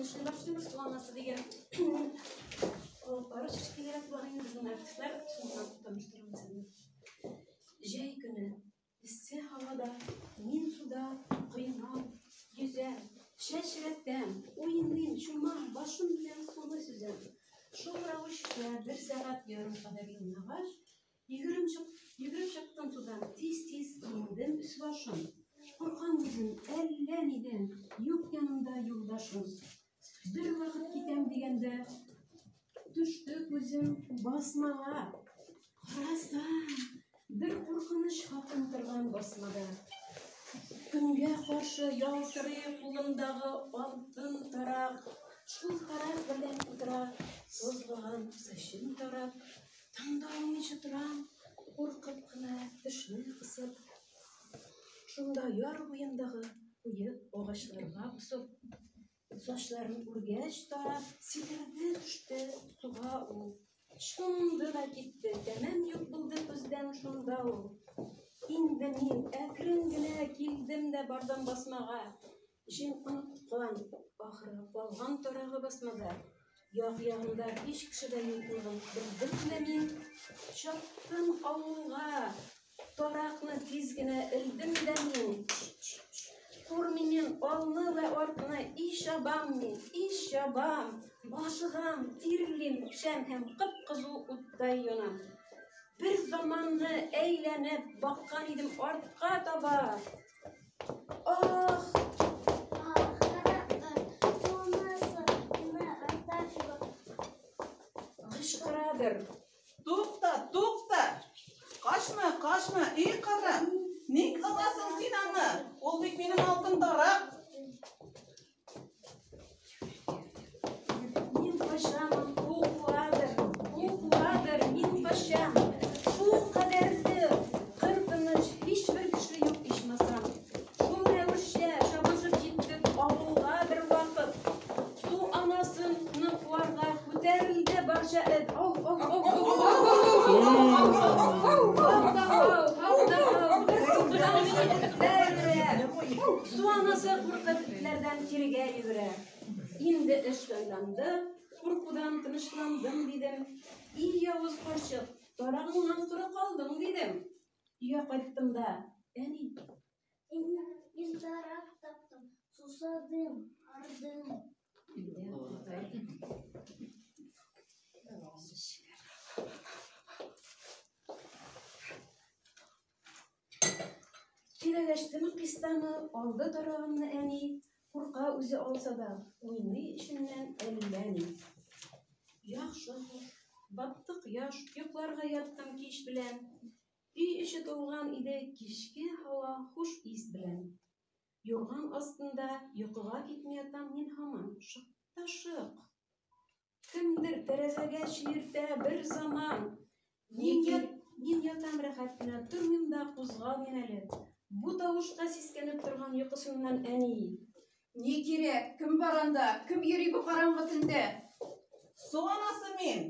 эшли башлыйбыз. Су анасы дигән алып барыш кечкенәрәк була инде безнең артистлар. Шуннан таныштырам сезне. Җәй көне эссе һавада мин суда коенам, йөзәм, чәчрәтәм, уйныйм, чумам, башым белән суны сөзәм. Шул рәвешчә бер сәгать ярым кадәр уйнагач, йөгереп чыктым судан, тиз-тиз киендем өс-башым. Куркам үзем әллә нидән, юк янымда юлдашым. Бер вакыт китәм дигәндә, төште күзем басмага. Карасам, бер куркыныч хатын торган басмада. Көнгә каршы ялтырый кулындагы алтын тарак. Шул тарак белән утыра созылган сачын тарап. Тын да алмыйча торам, куркып кына тешне кысып. Шунда яр буендагы куе агачларга посып, сачларын үргәч тарап, сикерде төште суга ул. Чумды да китте, тәмам юк булды күздән шунда ул. Инде мин әкрен генә килдем дә бардым басмага. Җен оныткан, ахыры калган тарагы басмада. Як-ягымда һич кеше дә юклыгын белдем дә мин. Чаптым авылга, таракны тиз генә элдем дә мин. Күрмим мин алны вә артны, и чабам мин, и чабам. Ашыгам, тирлим, пешәм һәм кып-кызу уттай янам. Бер заманны әйләнеп баккан идем артка таба. Ах, кычкырадыр. Тукта, тукта! Качма, качма, и кара! Ник аласың син аны? Ул бит минем алтын тарак. Мин качамын, ул куадыр, ул куадыр, мин качам. Шул кадәрле кыр тыныч, һичбер кеше юк ичмасам. Шул рәвешчә чабышып җиттек авылга бер вакыт. Су анасын куарга күтәрелде барча эт. Ау, ау, ау, ау, ау, ау, ау, ау, да ау, ау да ау, бер туктамый этләр өрә. Су анасы куркып этләрдән кирегә йөгерә. Инде эш җайланды, куркудан тынычландым, дидем. И явыз карчык, тарагыңнан коры калдың, дидем. Өйгә кайттым да, әни, Мин тарак таптым, сусадым, ардым. Өйдә Сөйләгәчтем кыстаны, алды тарагымны әни, курка үзе алса да, уйный эченнән әллә ни. Яхшы хуш, батты кояш, йокларга яттым кич белән. Өй эче тулган иде кичке һава хуш ис белән. Юрган астында йокыга китми ятам мин һаман, шык та шык. Кемдер тәрәзәгә чиертә бер заман. Мин, мин ятам рәхәт кенә, тормыйм да кузгалмыйм әле. Бу тавышка сискәнеп торган йокысыннан әни. Ни кирәк? Кем бар анда? Кем йөри бу караңгы төндә? Су анасы мин.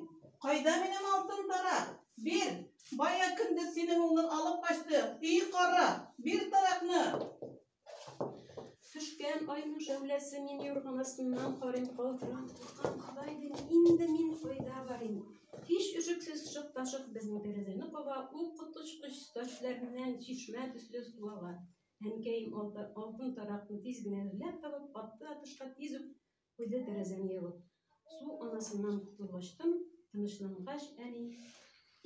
Кайда минем алтын тарак? Бир. Бая көндез синең углың алып качты. И кара, бир таракны. Төшкән айның шәүләсе мин юрган астыннан карыйм, калтырам, куркам, Ходай дим, инде мин кайда барыйм? Һич өшексез шык та шык безнең тәрәзәне кага, ул коточкыч сачләреннән чишмә төсле су ага. Әнкәем алтын таракны тиз генә эзләп табып, атты да тышка тиз үк куйды тәрәзәне ябып. Су анасыннан котылгачтын, тынычлангач әни,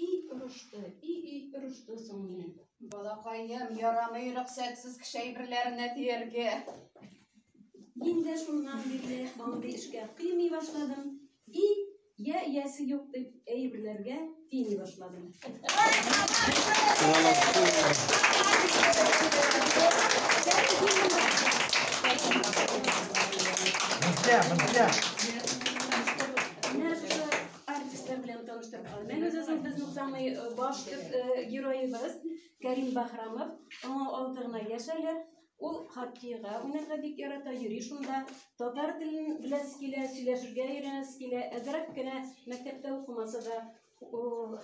и орышты, и орышты соң мине. Балакаем, ярамый рөхсәтсез кеше әйберләренә тияргә. Мин дә шуннан бирле андый эшкә кыймый башладым. И я иясе юк дип әйберләргә тими башладым. Менә, менә. Менә шушы артистлар белән таныштырып калдым. Менә үзебезнең безнең самый баш төп героебыз Кәрим Баһрамов. Аңа 6 гына яшь әле. Ул хоккейга уйнарга бик ярата, йөри шунда. Татар телен беләсе килә, сөйләшергә өйрәнәсе килә. Әзрәк кенә мәктәптә укымаса да,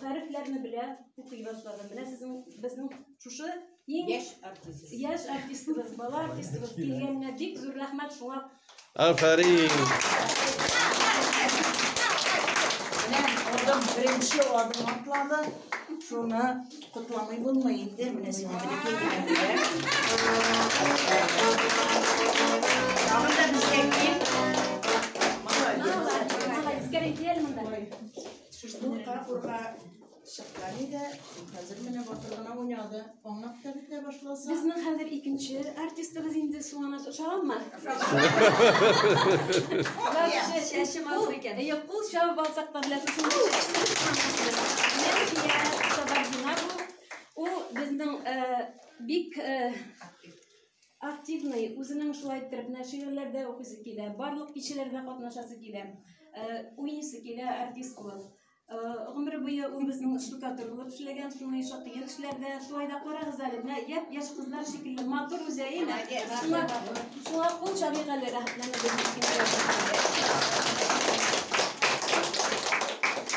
хәрефләрне белә, укый башлады. Менә сезнең безнең шушы иң Яшь артист. яшь артистыбыз, бала артистыбыз килгәненә бик зур рәхмәт. Шуңа Афәрин! Менә адым, беренче адым атлады. Шуны котламый булмый инде. Менә сиңа бәләкәй генә бүләк. Тагын да безгә кил. Молодец. Молодец, кәрәк кил монда. Урка, урка чыккан иде. Хәзер менә батыр гына уйнады. Аңлап та бетә башласа. Безнең хәзер икенче артистыбыз инде Су анасы. Ошаганмы? Чәче матур икән. Әйе, кул чабып алсак та белә шушындый Әлфия Сабардина бу. Ул безнең бик активный, үзенең шулай иттереп менә шигырьләрдә укыйсы килә, барлык кичәләрдә катнашасы килә, уйныйсы килә артист булып. Гомере буе ул безнең штукатур булып эшләгән, шуның ише кыен эшләрдә. Шулай да карагыз әле, менә япь-яшь кызлар шикелле матур үзе, әйеме? Шуңа, шуңа кул чабыйк әле рәхәтләнеп безнең.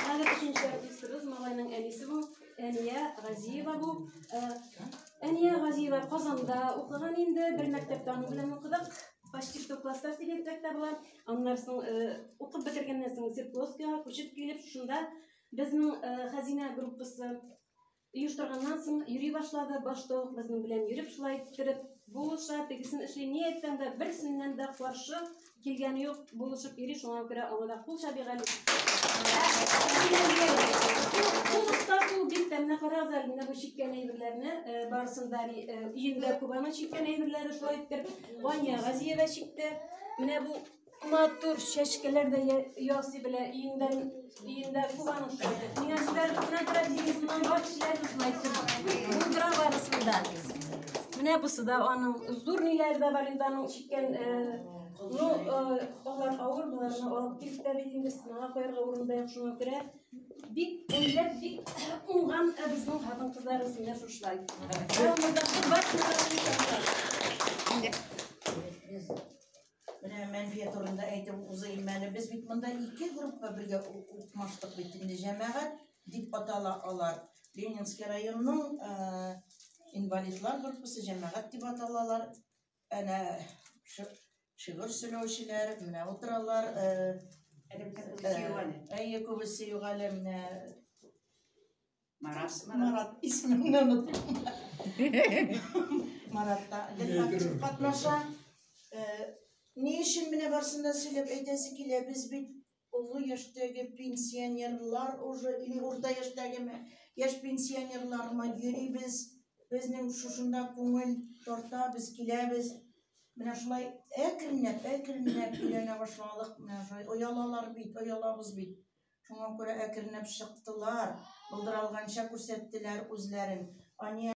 Хәзер өченче артистыбыз, малайның әнисе бу, Әния Газиева бу. Әния Газиева Казанда укыган инде, бер мәктәптә аның белән укыдык. Почти что классташ дип әйтсәк тә була. Аннан соң укып бетергәннән соң Свердловскига күчеп килеп, шунда безнең Хәзинә группасы оештырганнан соң йөри башлады. Башта ук безнең белән йөреп, шулай иттереп булыша, тегесен эшли, ни әйтсәң дә, берсеннән дә каршы килгәне юк, булышып йөри, шуңа күрә аңа да кул чабыйк әле. Кул остасы ул бик тә. Менә карагыз әле, менә бу чиккән әйберләрне, барысын да өендә күп аның чиккән әйберләре, шулай иттереп Ваня Газиева чикте. Менә бу матур чәчкәләр дә ясый белә, өендә, өендә күп аның шулай итеп. Миңа җибәреп кенә тора, телефоннан бар кешеләр шулай итеп булдыра барысын да. Менә бусы да аның зур ниләре дә бар инде аның чиккән, ну, алар авыр, боларны алып килеп тә бит инде стенага куярга урын да юк, шуңа күрә бик әйбәт, бик уңган безнең хатын-кызларыбыз менә шушылай. Без менә Мәнфия турында әйтеп узыйм әле. Без бит монда ике группа бергә укмаштык бит инде, җәмәгать дип атала алар. Ленинский районның инвалидлар группасы җәмәгать дип аталалар. Әнә шигырь сөйләүчеләр менә утыралар. Әйе, күбесе юк әле менә. Марат. Марат исемеңне оныттым. Марат та гел актив катнаша. Ни өчен менә барысын да сөйләп әйтәсе килә? Без бит олы яшьтәге пенсионерлар уже, или урта яшьтәгеме, яшь пенсионерлармы йөрибез. Безнең шушында күңел тарта, без киләбез. Менә шулай әкренләп, әкренләп өйрәнә башладык. Менә шулай оялалар бит, оялабыз бит. Шуңа күрә әкренләп чыктылар, булдыра алганча күрсәттеләр үзләрен. Ания